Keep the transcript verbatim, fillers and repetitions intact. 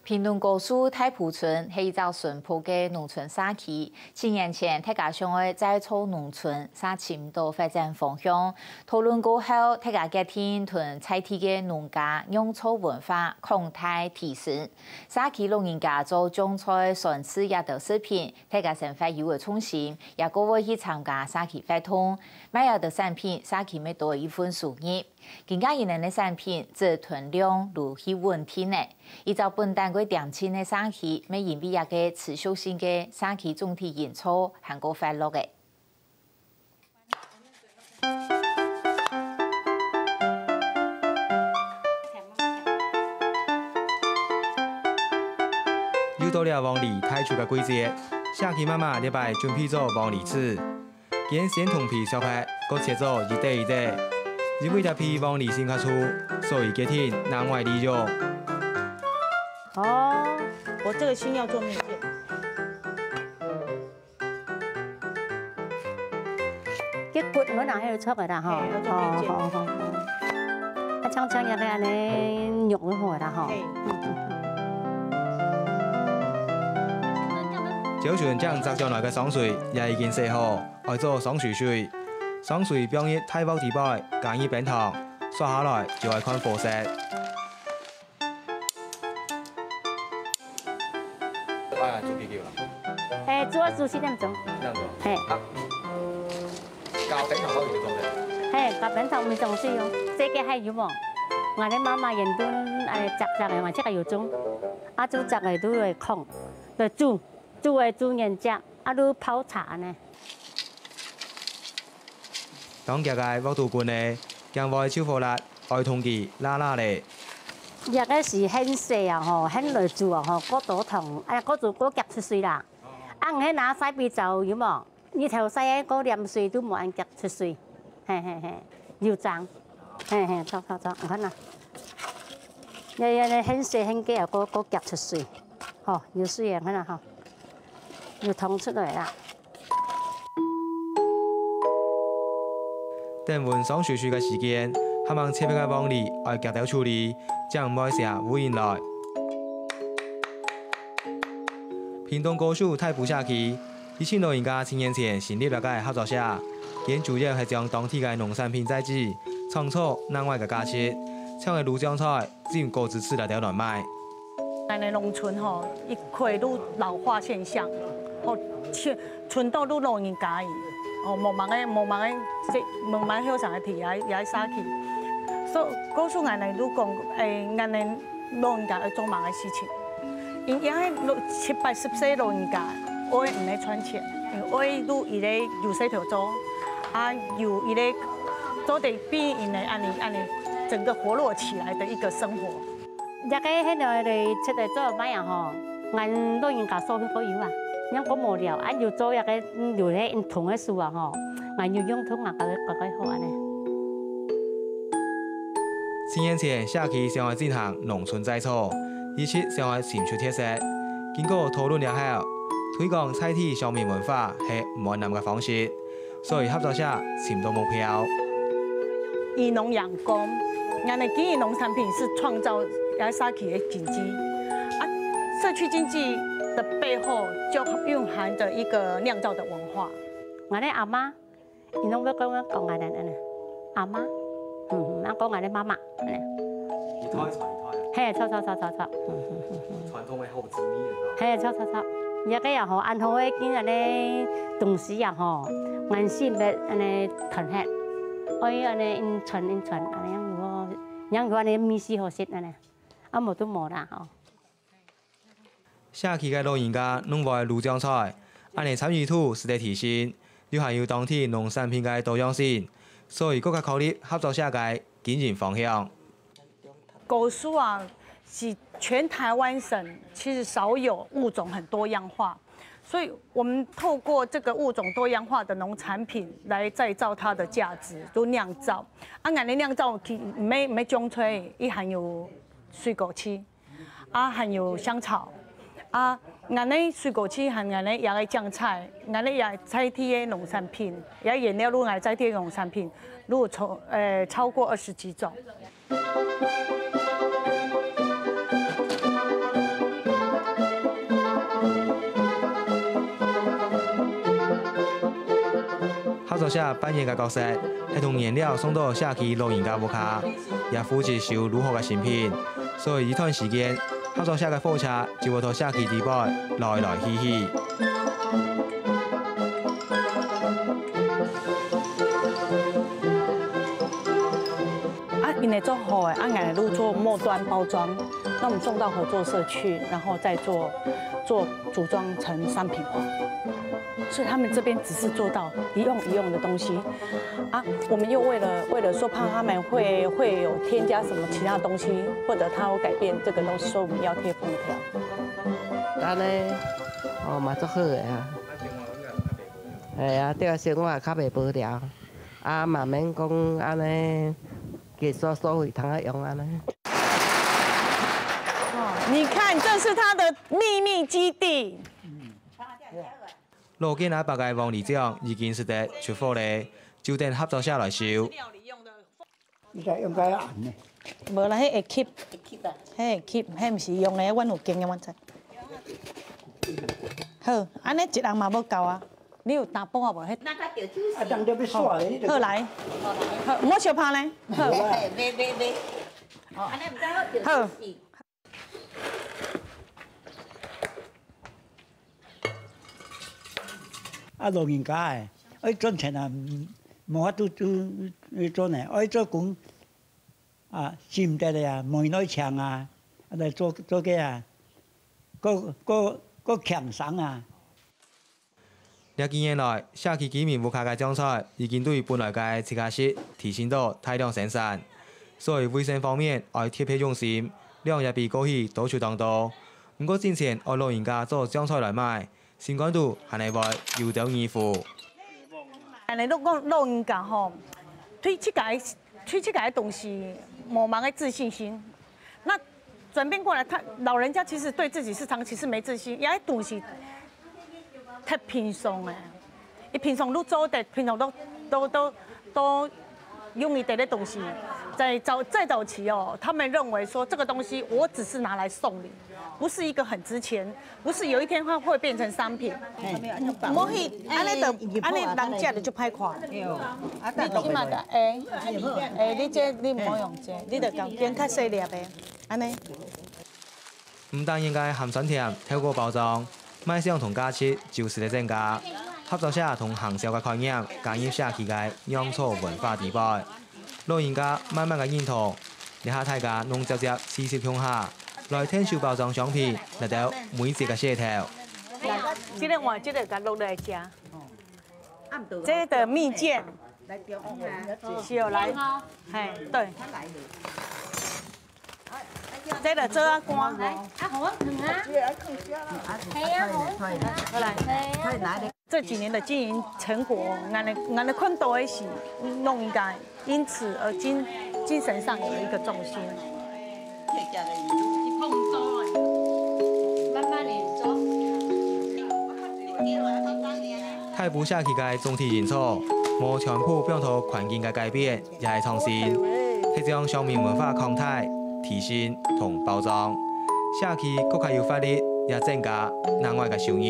屏東高樹大埔村係一隻淳樸个農村社區。七年前，大家想愛再造農村，嗄尋毋到發展方向。討論過後，大家決定同在地个農家、釀造文化擴大提升。社區老人家做種菜、酸柿這兜食品，大家生活有了重心，也過會去參加社區活動，賣這兜產品，社區乜多一份收入。 今下佢等个產品質同量都係穩定个，一隻本旦會恬靜个社區，乜因為這个持續性个社區總體營造還過活絡个。又到了黃梨大出个季節，社區媽媽這擺準備做黃梨子。 見先同皮削忒，過切做一垤一垤。因為這皮黃梨性較粗，所以決定另外利用。哦，我這個心要做蜜餞。結骨我拿還有出來啦哈。嘿，要做蜜餞。好好好好。啊，像像這个恁呢肉就好啦哈。嘿。朝晨正摘轉來个霜水也已經洗好。 愛做霜水水。霜水放入大鑊底背，加入冰糖，續下來就愛看火勢。哎，做幾久了？哎，做二十四點鐘。這樣子哦。嘿。啊，加冰糖好久就做得了。嘿，加冰糖毋重水哦，這个還有無？𠊎个媽媽原本哎摘摘个嘛，這个有種，啊就摘个都會炕，來煮，煮个煮原摘，啊就泡茶呢。 當遽个鑊肚滾咧，驚會臭火辣，愛同佢拉拉咧。這个係現洗啊吼，現來煮啊吼，過多糖，哎呀，過煮過遽出水啦。啊，你拿晒比較有無？日頭晒个過黏水都無恁遽出水，嘿嘿嘿，有靚，嘿嘿，著著著，你看啊，這這這現洗現个啊，過過遽出水，吼，有水啊，看啊吼，有糖出來啦。 等溫霜水水个時間，還吂切片个黃梨愛遽兜處理，正毋會惹烏蠅來。屏東高樹大埔社區，一群老人家七年前成立了个合作社，原主要係將當地个農產品在地，創造另外个價值，像係滷醬菜、浸果子汁來兜來賣。 𠊎等農村吼，一概都老化現象，吼，全，全都都老人家个，吼，無麼个，無麼个，這，無麼个後生个地也，也會社區。所以，告訴𠊎等都講，誒，𠊎等老人家愛做麼个事情？因為老，七八十歲老人家，愛毋係賺錢，因為愛都一個有事頭做，啊，有一個做得比人个恁呢，恁呢，整個活絡起來的一個生活。 這个現在來出來做賣啊吼，𠊎老人家所以可以啊，人講無聊，啊又做這个，嗯，有咧運動个事啊吼，𠊎有運動啊，搞搞搞好恁呢。七年前，社區想愛進行農村再造，一直想愛尋出特色。經過討論了後，推廣在地鄉民文化係無難个方式。 所以合作社尋到目標。以農養工，𠊎等經營農產品係創造這社區个經濟。啊，社區經濟的背後就蘊含著一個釀造的文化。𠊎个阿媽，佢攏會講講𠊎等恁呢，阿媽，嗯，啊講𠊎个媽媽，恁呢。一代傳一代。嘿，著著著著著，嗯嗯嗯嗯。傳統个好 嘿，著著著，這个也好，恁好个，今恁呢東西也好，安心个恁呢傳下，愛恁呢一傳一傳，恁呢樣有好，樣有恁呢味緒好食恁呢，啊無都無啦吼。社區个老人家攏會滷醬菜，恁呢參與度使得提升，又還有當地農產品个多樣性，所以更加考慮合作社个經營方向。 高樹啊，是全台灣省其實少有物種很多樣化，所以我們透過這個物種多樣化的農產品來再造它的價值，就釀造。啊，𠊎等釀造其，毋係，毋係醬菜，佢還有水果汁，啊，還有香草，啊，𠊎等水果汁還𠊎等這个醬菜，𠊎等這在地个農產品，這原料都𠊎在地个農產品，都超，呃，超過二十幾種。作社扮演个角色，係同原料送到社區老人家屋下，也負責收攄好个新品。所以一段時間，合作社个貨車就會到社區底背來來去去。啊，因為做好个，啊，𠊎就做末端包裝，那我們送到合作社去，然後再做，做組裝成商品化。 所以他們這邊只是做到一樣一樣的東西，啊，我們又為了，為了說怕他們會，會有添加什麼其他東西，或者他會改變這個東西，所以我們要貼封條。恁呢，哦，嘛足好个啊。哎呀，對啊，生活較袂無聊，啊，嘛免講恁呢，給收收費通啊用恁呢。哦，你看，這是他的秘密基地。 老建阿伯个黃里長已經食得出貨咧，就等合作社來收。你看應該恁呢。無啦，彼會吸，會吸啊。彼會吸，彼毋是用个，阮有經驗，阮知。好，恁呢一人嘛無夠啊。你有打包啊無？彼啊，當然要刷的，你就好，來，好，毋好相拍咧。好，袂，袂，袂。哦，恁呢毋知好，好。 啊，老人家誒，愛賺錢啊，無法度做，做呢，愛做工啊，心得个啊，無人愛請啊，啊，來做，做个啊，過，過，過輕鬆啊。 這幾年來，社區居民屋下个醬菜已經對本來个自家食提升到大量生產，所以衛生方面愛特別用心，量也比過去多出當多。毋過進前愛老人家做醬菜來賣，心肝肚還係會有兜疑惑。恁呢，你講老人家吼，對自家个，對自家个東西無麼个自信心， 那轉變過來，他老人家其實對自己市場其實沒自信，也東西太平常誒。你平常都做得，平常都，都，都，都用一點的東西。在早，在早期哦，他們認為說這個東西我只是拿來送禮，不是一個很值錢，不是有一天它會變成商品。毋好去，恁呢就，恁呢人食了就歹看。你起碼个，誒，誒，你這你毋好用這，你就揀較細粒个。 恁呢。毋單淨个鹹酸甜透過包裝，賣相同價值就實在增加。合作社同行銷个概念加入社區个釀造文化底背，老人家慢慢个認同，這下大家攏接接四十共下，來𢯭手包裝商品，來到每一節个事頭。這個換這個共落來食。這個蜜餞，是有來，嘿，對。 這個做啊乾。來，啊，好啊，囥啊。係啊，好啊，囥啊。好來。係啊。這幾年的經營成果，𠊎个，𠊎个看到的是，老人家因此而精，精神上有一個重心。慢慢地做。 大埔社區个總體營造，無全部放到環境个改變，也係創新，係將鄉民文化擴大、提升同包裝。社區更加有活力，也增加另外个收入。